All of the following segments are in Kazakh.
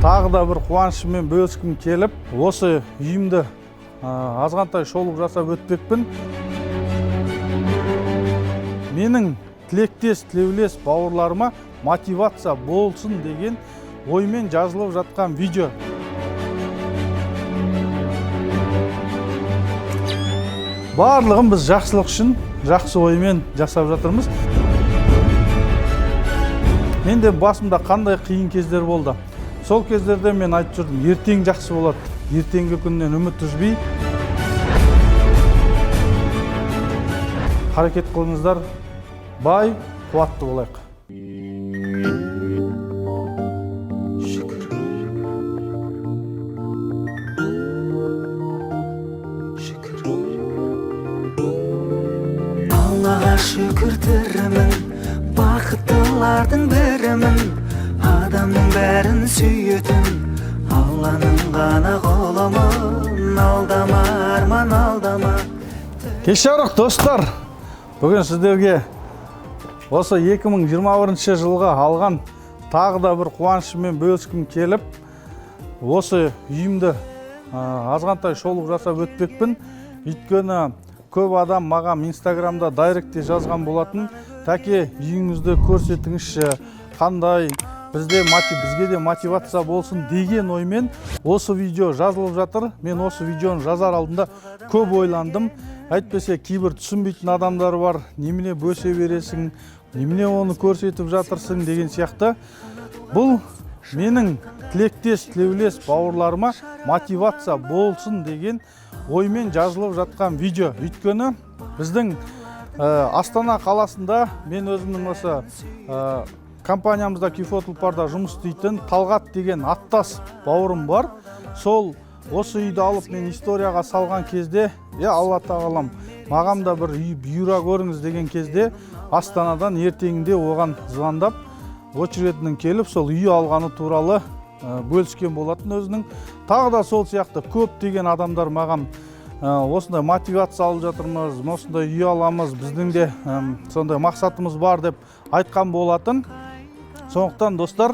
Тағы да бір қуанышыммен бөліскім келіп, осы үйімді азғантай шолу жасап өтпекпін. Менің тілектес, тілеулес бауырларыма мотивация болсын деген оймен жазылып жатқан видео. Барлығын біз жақсылық үшін, жақсы оймен жасап жатырмыз. Мен де басымда қандай қиын кездер болды. Сол кездерде мен айтып жүрдім, ертең жақсы болады, ертеңгі күннен үміт үзбей қарекет қылыңыздар, бай, қуатты болайық. Шүкір. Шүкір. Аллаға шүкір, тірімін, бақыттылардың бірімін, адамның бәрін сүйетін Алланың ғана құлымын. Алдама, арман, алдама. Кеш жарық, достар! Бүгін сіздерге осы 2021 жылға алған тағы да бір қуанышыммен бөліскім келіп, осы үйімді азғантай шолу жасап өтпекпін. Өйткені көп адам маған Инстаграмда дайректте жазған болатын: «Тәке, үйіңізді көрсетіңізші, қандай, бізге де мотивация болсын» деген оймен осы видео жазылып жатыр. Мен осы видеоны жазар алдында көп ойландым. Әйтпесе кейбір түсінбейтін адамдар бар, немене бөсе бересің, немене оны көрсетіп жатырсың деген сияқты. Бұл менің тілектес, тілеулес бауырларыма мотивация болсын деген оймен жазылып жатқан видео. Өйткені біздің Астана қаласында мен өзімнің осы компаниямызда, Кюфо Тұлпарда жұмыс істейтін Талғат деген аттас бауырым бар. Сол осы үйді алып мен историяға салған кезде, е, Алла тағалам, маған да бір үй бұйыра көріңіз деген кезде, Астанадан ертеңінде оған звондап, очередінің келіп, сол үй алғаны туралы бөліскен болатын өзінің. Тағы да сол сияқты көптеген адамдар маған осындай мотивация алып жатырмыз, осындай үй аламыз, біздің де сондай мақсатымыз бар деп айтқан болатын. Сондықтан, достар,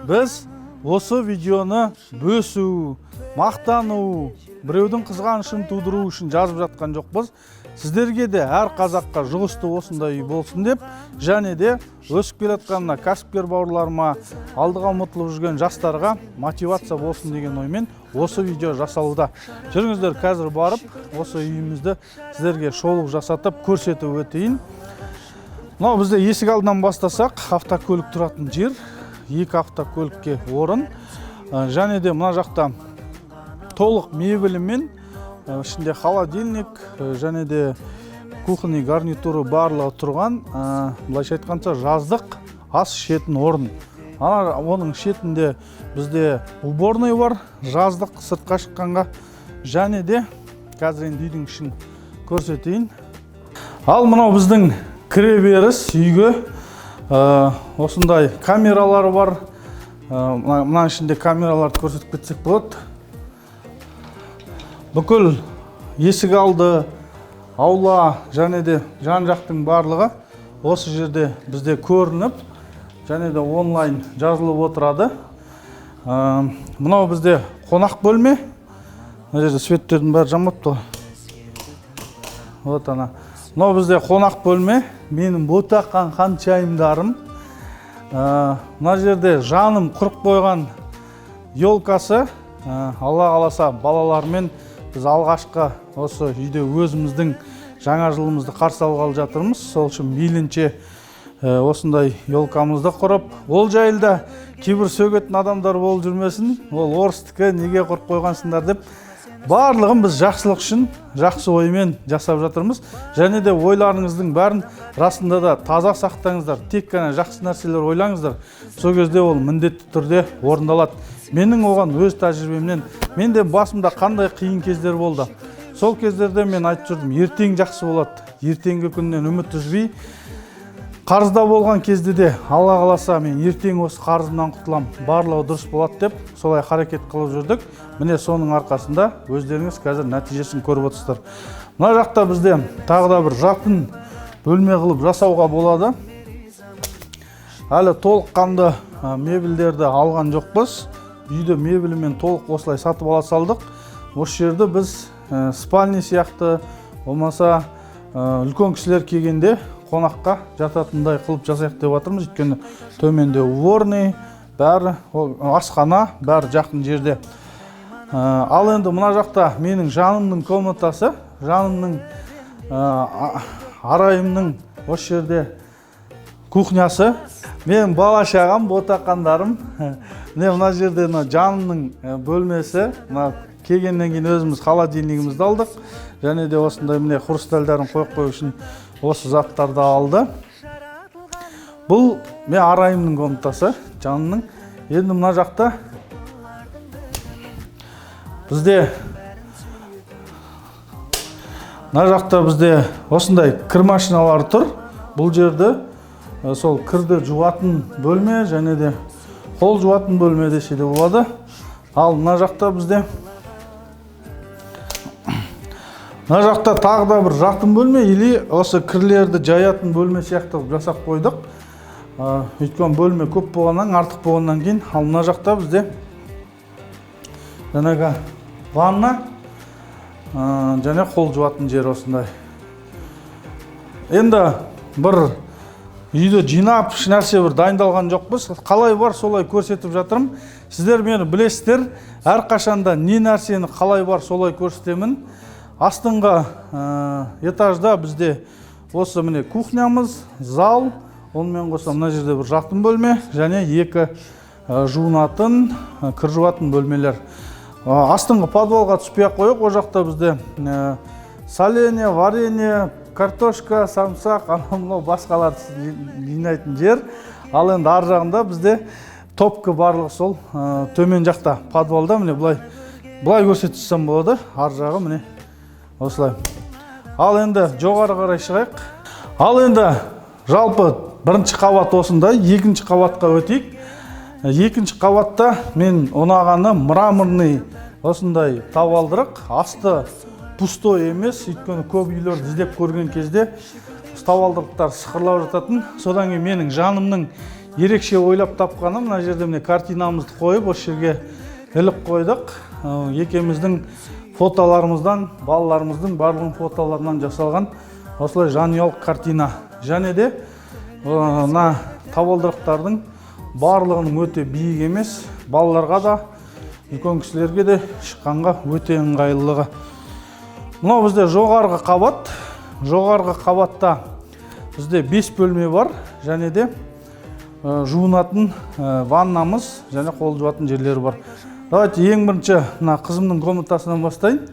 біз осы видеоны бөсу, мақтану, біреудің қызғанышын тудыру үшін жазып жатқан жоқпыз. Сіздерге де, әр қазаққа жұғысты осындай үй болсын деп, және де өсіп келе жатқан мына кәсіпкер бауырларыма, алдыға ұмтылып жүрген жастарға мотивация болсын деген оймен осы видео жасалуда. Жүріңіздер, қазір барып осы үйімізді сіздерге шолу жасатып, көрсетіп өтейін. Мынау бізде есік алдынан бастасақ, автокөлік тұратын жер, екі автокөлікке орын. Және де мына жақта толық мебелімен, ішінде холодильник, және де кухонный гарнитуры барлығы тұрған, былайша айтқанда, жаздық ас ішетін орын. Ана оның шетінде бізде уборный бар, жаздық сыртқа шыққанға. Және де қазір енді үйдің ішін көрсетейін. Ал мынау біздің кіреберіс үйге, осындай камералар бар. Мына ішінде камераларды көрсетіп кетсек болады. Бүкіл есік алды, аула және де жан жақтың барлығы осы жерде бізде көрініп және де онлайн жазылып отырады. Мынау бізде қонақ бөлме. Мына жерде светтердің бәрі жанбапты ғой. Вот ана. Мынау бізде қонақ бөлме, менің ботақан ханшайымдарым. Мына жерде жаным құрып қойған елкасы. Алла қаласа, балалармен біз алғашқы осы үйде өзіміздің жаңа жылымызды қарсы алғалы жатырмыз. Сол үшін мейлінше осындай елкамызды құрып, ол жайлы да кейбір сөгетін адамдар болып жүрмесін, ол орыстікі, неге құрып қойғансыңдар деп. Барлығын біз жақсылық үшін, жақсы оймен жасап жатырмыз. Және де ойларыңыздың бәрін расында да таза сақтаңыздар, тек қана жақсы нәрселер ойлаңыздар, сол кезде ол міндетті түрде орындалады. Менің оған өз тәжірибемнен, мен де басымда қандай қиын кездер болды. Сол кездерде мен айтып жүрдім, ертең жақсы болады, ертеңгі күннен үміт үзбей, қарызда болған кезде де, Алла қаласа, мен ертең осы қарызымнан құтылам, барлығы дұрыс болады деп солай харекет қылып жүрдік. Міне, соның арқасында өздеріңіз қазір нәтижесін көріп отырсыздар. Мына жақта бізде тағы да бір жатын бөлме қылып жасауға болады. Әлі толыққанды мебельдерді алған жоқпыз. Үйді мебелімен толық осылай сатып ала салдық. Осы жерді біз спальный сияқты, болмаса үлкен кісілер келгенде қонаққа жататындай қылып жасайық деп жатырмыз, өйткені төменде уборный, бәрі, ол асхана, бәрі жақын жерде. Ал енді мына жақта менің жанымның комнатасы, жанымның, арайымның осы жерде кухнясы, менің бала шағам, ботақандарым. Міне, мына жерде мына жанымның бөлмесі. Мына келгеннен кейін өзіміз холодильнигімізді алдық және де осындай, міне, хрустальдарын қойып қою үшін осы заттарды алды. Бұл мен арайымның комнатасы, жанымның. Енді мына жақта бізде осындай кір машиналар тұр. Бұл жерді сол кірді жуатын бөлме және де қол жуатын бөлме десе де болады. Ал мына жақта тағы да бір жатын бөлме или осы кірлерді жаятын бөлме сияқты қылып жасап қойдық. Өйткені бөлме көп болғаннан, артық болғаннан кейін. Ал мына жақта бізде жаңағы ванна және қол жуатын жер осындай. Енді бір үйді жинап, еш нәрсе бір дайындалған жоқпыз, қалай бар солай көрсетіп жатырмын. Сіздер мені білесіздер, әрқашанда не нәрсені қалай бар солай көрсетемін. Астыңғы этажда бізде осы, міне, кухнямыз, зал, онымен қоса мына жерде бір жатын бөлме және екі жуынатын, кір жуатын бөлмелер. Астыңғы подвалға түспей ақ қояйық, ол жақта бізде соленье, варенье, картошка, самсақ, анау мынау басқаларды жинайтын жер. Ал енді ар жағында бізде топка, барлығы сол төмен жақта, подвалда. Міне, былай былай көрсетсем болады, ар жағы міне осылай. Ал енді жоғары қарай шығайық. Ал енді жалпы бірінші қабат осындай, екінші қабатқа өтейік. Екінші қабатта мен ұнағаны мраморный осындай табалдырық, асты пустой емес, өйткені көп үйлерді іздеп көрген кезде табалдырықтар сықырлап жататын. Содан кейін менің жанымның ерекше ойлап тапқаны, мына жерде, міне, картинамызды қойып, осы жерге іліп қойдық. Екеуміздің фотоларымыздан, балаларымыздың барлығының фотоларынан жасалған осылай жанұялық картина. Және де мына табалдырықтардың барлығының өте биік емес, балаларға да, үлкен кісілерге де шыққанға өте ыңғайлылығы. Мынау бізде жоғарғы қабат. Жоғарғы қабатта бізде бес бөлме бар және де жуынатын ваннамыз және қол жуатын жерлері бар. Давайте ең бірінші мына қызымның комнатасынан бастайын.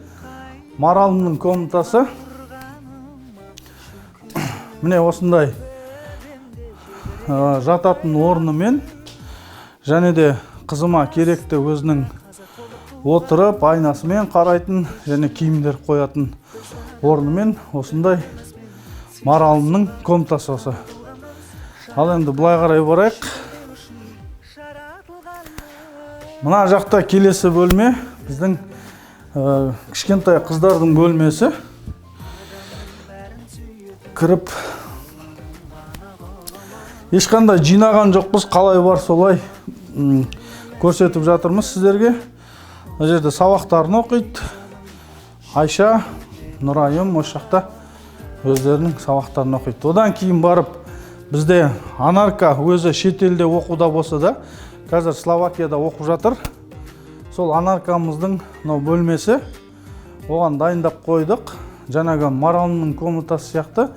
Маралымның комнатасы міне осындай, жататын орнымен және де қызыма керекті өзінің отырып айнасымен қарайтын және киімдер қоятын орнымен осындай Маралымның комнатасы осы. Ал енді былай қарай барайық. Мына жақта келесі бөлме біздің кішкентай қыздардың бөлмесі. Кіріп, ешқандай жинаған жоқпыз, қалай бар солай көрсетіп жатырмыз сіздерге. Мына жерде сабақтарын оқиды Айша, Нұрайым, осы жақта өздерінің сабақтарын оқиды. Одан кейін барып бізде Анарка өзі шетелде оқуда болса да, қазір Словакияда оқып жатыр. Сол Анаркамыздың мынау бөлмесі, оған дайындап қойдық. Жаңағы Маралымның комнатасы сияқты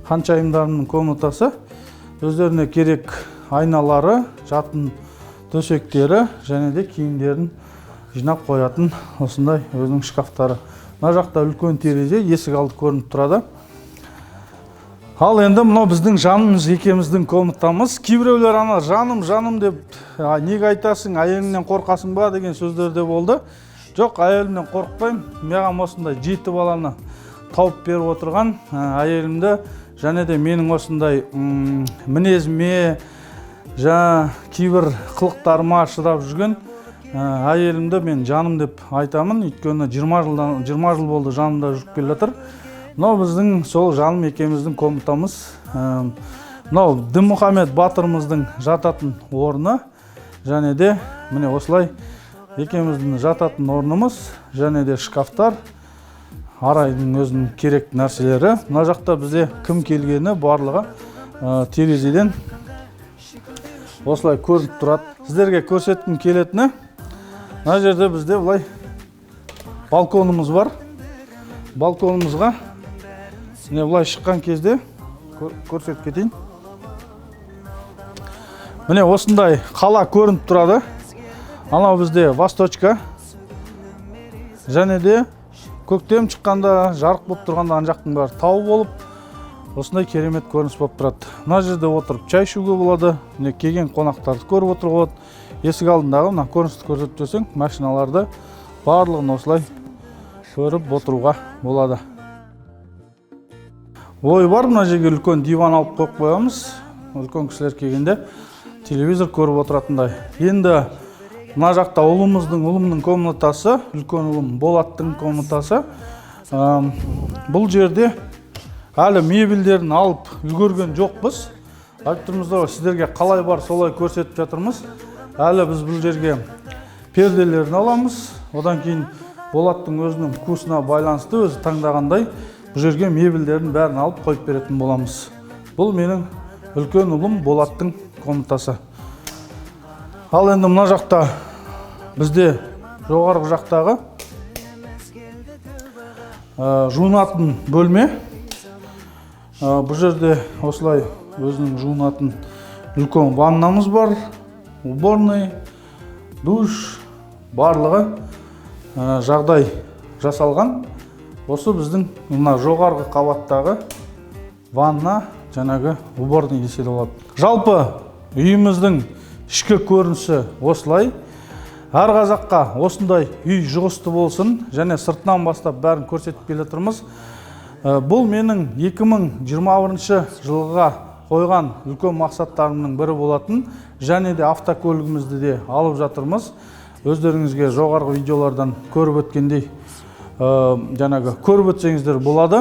ханшайымдарымның комнатасы, өздеріне керек айналары, жатын төсектері және де киімдерін жинап қоятын осындай өзінің шкафтары. Мына жақта үлкен терезе, есік алды көрініп тұрады. Ал енді мынау біздің жанымыз екеуміздің комнатамыз. Кейбіреулер ана жаным, жаным деп, неге айтасың, әйеліңнен қорқасың ба деген сөздер де болды. Жоқ, әйелімнен қорықпаймын. Маған осындай жеті баланы тауып беріп отырған әйелімді және де менің осындай мінезіме, жаңа кейбір қылықтарыма шыдап жүрген әйелімді мен жаным деп айтамын, өйткені 20 жылдан, 20 жыл болды жанымда жүріп келе жатыр. Мынау біздің сол жаным екеуміздің комнатамыз. Мынау Дінмұхамед батырымыздың жататын орны және де міне осылай. Екеуміздің жататын орнымыз және де шкафтар, Арайдың өзінің керек нәрселері. Мына жақта бізде кім келгені барлығы терезеден осылай көрініп тұрады. Сіздерге көрсеткім келетіні, мына жерде бізде былай балконымыз бар. Балконымызға міне былай шыққан кезде көрсетіп кетейін. Міне, осындай қала көрініп тұрады. Анау бізде Восточка. Және де көктем шыққанда, жарық болып тұрғанда, ана жақтың бәрі тау болып, осындай керемет көрініс болып тұрады. Мына жерде отырып чай ішуге болады. Міне, келген қонақтарды көріп отыруға болады. Есік алдындағы мына көріністі көрсетіп жүрсең, машиналарды барлығын осылай көріп отыруға болады. Ой бар, мына жерге үлкен диван алып қойып қоямыз, үлкен кісілер келгенде телевизор көріп отыратындай. Енді мына жақта ұлымның комнатасы, үлкен ұлым Болаттың комнатасы. Бұл жерде әлі мебельдерін алып үлгерген жоқпыз. Айтып тұрмыз ғой, сіздерге қалай бар, солай көрсетіп жатырмыз. Әлі біз бұл жерге перделерін аламыз. Одан кейін Болаттың өзінің вкусына байланысты, өзі таңдағандай, бұл жерге мебельдерін бәрін алып қойып беретін боламыз. Бұл менің үлкен ұлым Болаттың комнатасы. Ал енді мына жақта бізде жоғарғы жақтағы жуынатын бөлме. Бұл жерде осылай өзінің жуынатын үлкен ваннамыз бар, уборный, душ, барлығы жағдай жасалған. Осы біздің мына жоғарғы қабаттағы ванна, жаңағы уборный десе де болады. Жалпы үйіміздің ішкі көрінісі осылай. Әр қазаққа осындай үй жұғысты болсын. Және сыртынан бастап бәрін көрсетіп келе жатырмыз. Бұл менің 2021 жылға қойған үлкен мақсаттарымның бірі болатын. Және де автокөлігімізді де алып жатырмыз. Өздеріңізге жоғарғы видеолардан көріп өткендей, жаңағы көріп өтсеңіздер болады.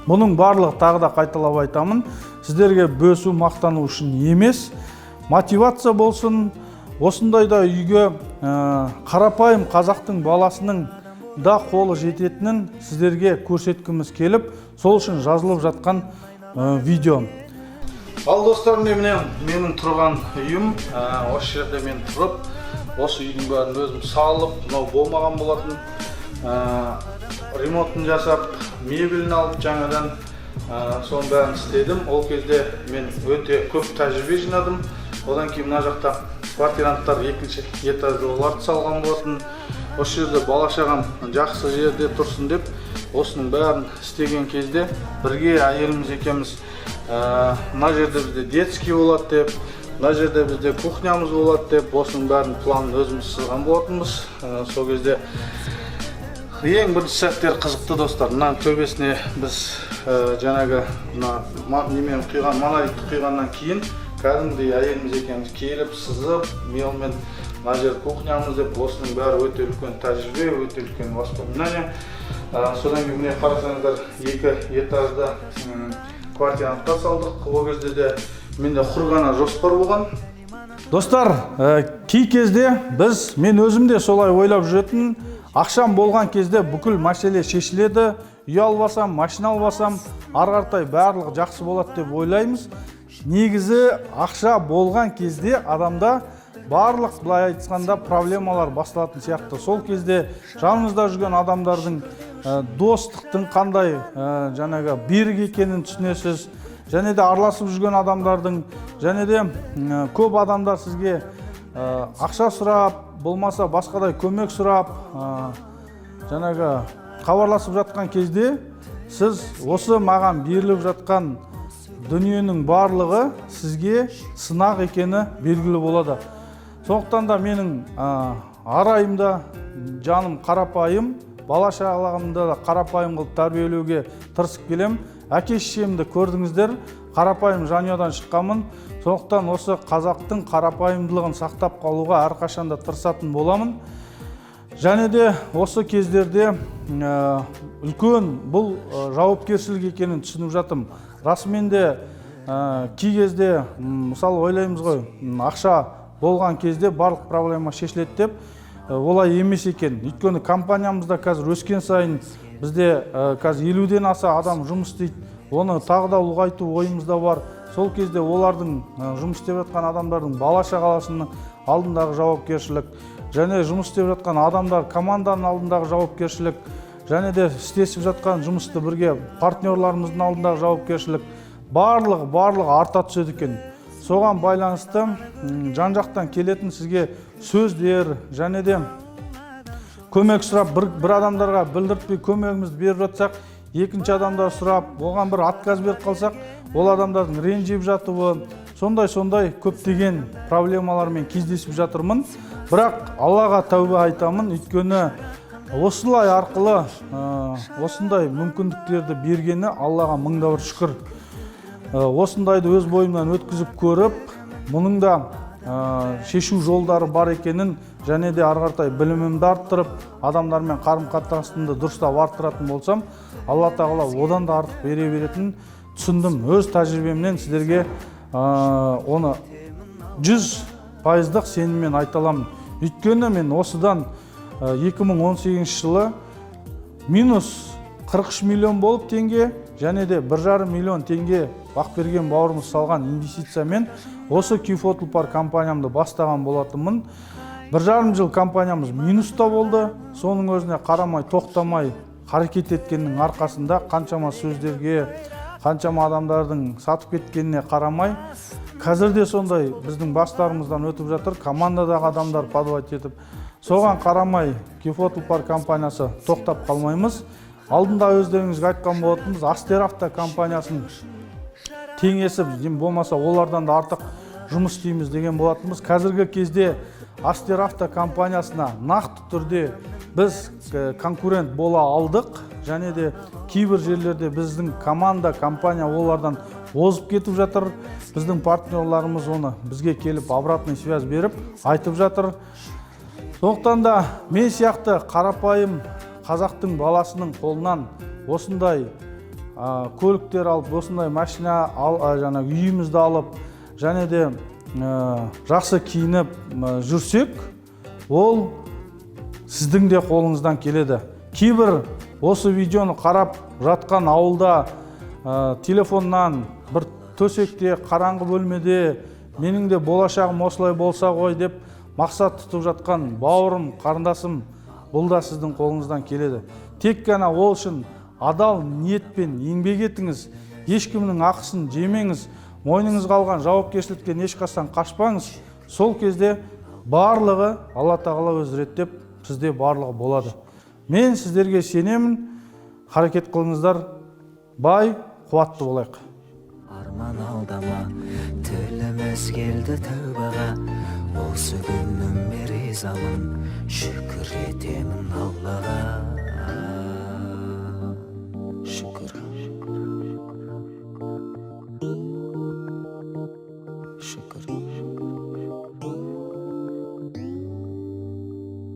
Бұның барлығы, тағы да қайталап айтамын, сіздерге бөсу, мақтану үшін емес, мотивация болсын. Осындай да үйге қарапайым қазақтың баласының да қолы жететінін сіздерге көрсеткіміз келіп, сол үшін жазылып жатқан видео. Ал, достар, міне, менің тұрған үйім. Осы жерде мен тұрып, осы үйдің бәрін өзім салып, мынау болмаған болатын, ремонтын жасап, мебелін алып жаңадан, соның бәрін істедім. Ол кезде мен өте көп тәжірибе жинадым. Одан кейін мына жақта квартиранттар екінші этажда, оларды салған болатын. Осы жерде бала шағам жақсы жерде тұрсын деп, осының бәрін істеген кезде бірге әйеліміз екеуміз, мына жерде бізде детский болады деп, мына жерде бізде кухнямыз болады деп, осының бәрін планын өзіміз сызған болатынбыз. Сол кезде ең бірінші сәттер қызықты, достар. Мынаның төбесіне біз жаңағы мына немен құйған, монолитті құйғаннан кейін кәдімгідей әйеліміз екеуміз келіп, сызып мелмен, мына жер кухнямыз деп. Осының бәрі өте үлкен тәжірибе, өте үлкен воспоминание. Содан кейін, міне, қарасаңыздар, екі этажда квартиранттар салдық. Ол кезде де менде құр ғана жоспар болған, достар. Кей кезде біз, мен өзім де солай ойлап жүретін: ақшам болған кезде бүкіл мәселе шешіледі, үй алып алсам, машина алып алсам, ары қаратай барлығы жақсы болады деп ойлаймыз. Негізі ақша болған кезде адамда барлық, былай айтқанда, проблемалар басталатын сияқты. Сол кезде жаныңызда жүрген адамдардың достықтың қандай жаңағы берік екенін түсінесіз. Және де араласып жүрген адамдардың, және де көп адамдар сізге ақша сұрап, болмаса басқадай көмек сұрап, жаңағы хабарласып жатқан кезде, сіз осы маған беріліп жатқан дүниенің барлығы сізге сынақ екені белгілі болады. Сондықтан да менің Арайым да жаным қарапайым, бала шағаларымды да қарапайым қылып тәрбиелеуге тырысып келем. Әке шешемді көрдіңіздер, қарапайым жанұядан шыққанмын. Сондықтан осы қазақтың қарапайымдылығын сақтап қалуға әрқашанда тырысатын боламын. Және де осы кездерде үлкен бұл жауапкершілік екенін түсініп жатырмын. Расымен де, кей кезде, мысалы, ойлаймыз ғой, ақша Болған кезде барлық проблема шешіледі деп, олай емес екен. Өйткені компаниямызда қазір өскен сайын бізде қазір 50-ден аса адам жұмыс істейді. Оны тағы да ұлғайту ойымызда бар. Сол кезде олардың, жұмыс істеп жатқан адамдардың бала шағаласының алдындағы жауапкершілік және жұмыс істеп жатқан адамдар, команданың алдындағы жауапкершілік және де істесіп жатқан жұмысты бірге партнерларымыздың алдындағы жауапкершілік, барлығы арта түседі екен. Соған байланысты жан жақтан келетін сізге сөздер және де көмек сұрап, бір адамдарға білдіртпей көмегімізді беріп жатсақ, екінші адамдар сұрап, оған бір отказ беріп қалсақ, ол адамдардың ренжіп жатуы, сондай көптеген проблемалармен кездесіп жатырмын. Бірақ Аллаға тәубе айтамын, өйткені осылай арқылы осындай мүмкіндіктерді бергені Аллаға мыңда бір шүкір. Осындайды өз бойымнан өткізіп көріп, мұның да шешу жолдары бар екенін және де ары қаратай білімімді арттырып, адамдармен қарым қатынасымды дұрыстап арттыратын болсам, Алла Тағала одан да артық бере беретінін түсіндім. Өз тәжірибемнен сіздерге оны 100%-дық сеніммен айта аламын. Өйткені мен осыдан 2018 жылы минус 43 миллион болып теңге және де 1,5 миллион теңге Бақберген бауырымыз салған инвестициямен осы Кюфо Тұлпар компаниямды бастаған болатынмын. 1,5 жыл компаниямыз минуста болды. Соның өзіне қарамай, тоқтамай қарекет еткеннің арқасында, қаншама сөздерге, қаншама адамдардың сатып кеткеніне қарамай, қазір де сондай біздің бастарымыздан өтіп жатыр, командадағы адамдар подавать етіп, соған қарамай Кюфо Тұлпар компаниясы тоқтап қалмаймыз. Алдында өздеріңізге айтқан болатынбыз, Астер Авто компаниясын теңесіп, не болмаса олардан да артық жұмыс істейміз деген болатынбыз. Қазіргі кезде Астер Авто компаниясына нақты түрде біз конкурент бола алдық және де кейбір жерлерде біздің команда, компания олардан озып кетіп жатыр. Біздің партнерларымыз оны бізге келіп, обратный связь беріп айтып жатыр. Сондықтан да мен сияқты қарапайым қазақтың баласының қолынан осындай көліктер алып, осындай машина ал, жаңағы үйімізді алып және де жақсы киініп жүрсек, ол сіздің де қолыңыздан келеді. Кейбір осы видеоны қарап жатқан ауылда, телефоннан бір төсекте, қараңғы бөлмеде менің де болашағым осылай болса ғой деп мақсат тұтып жатқан бауырым, қарындасым, бұл да сіздің қолыңыздан келеді. Тек қана ол үшін адал ниетпен еңбек етіңіз, ешкімнің ақысын жемеңіз, мойныңызға алған жауапкершіліктен ешқашан қашпаңыз. Сол кезде барлығы Алла Тағала өзі реттеп, сізде барлығы болады. Мен сіздерге сенемін, харекет қылыңыздар, бай қуатты болайық. Арман алдама, тіліміз келді тәубаға. Осы күніме ризамын, шүкір етемін Аллаға.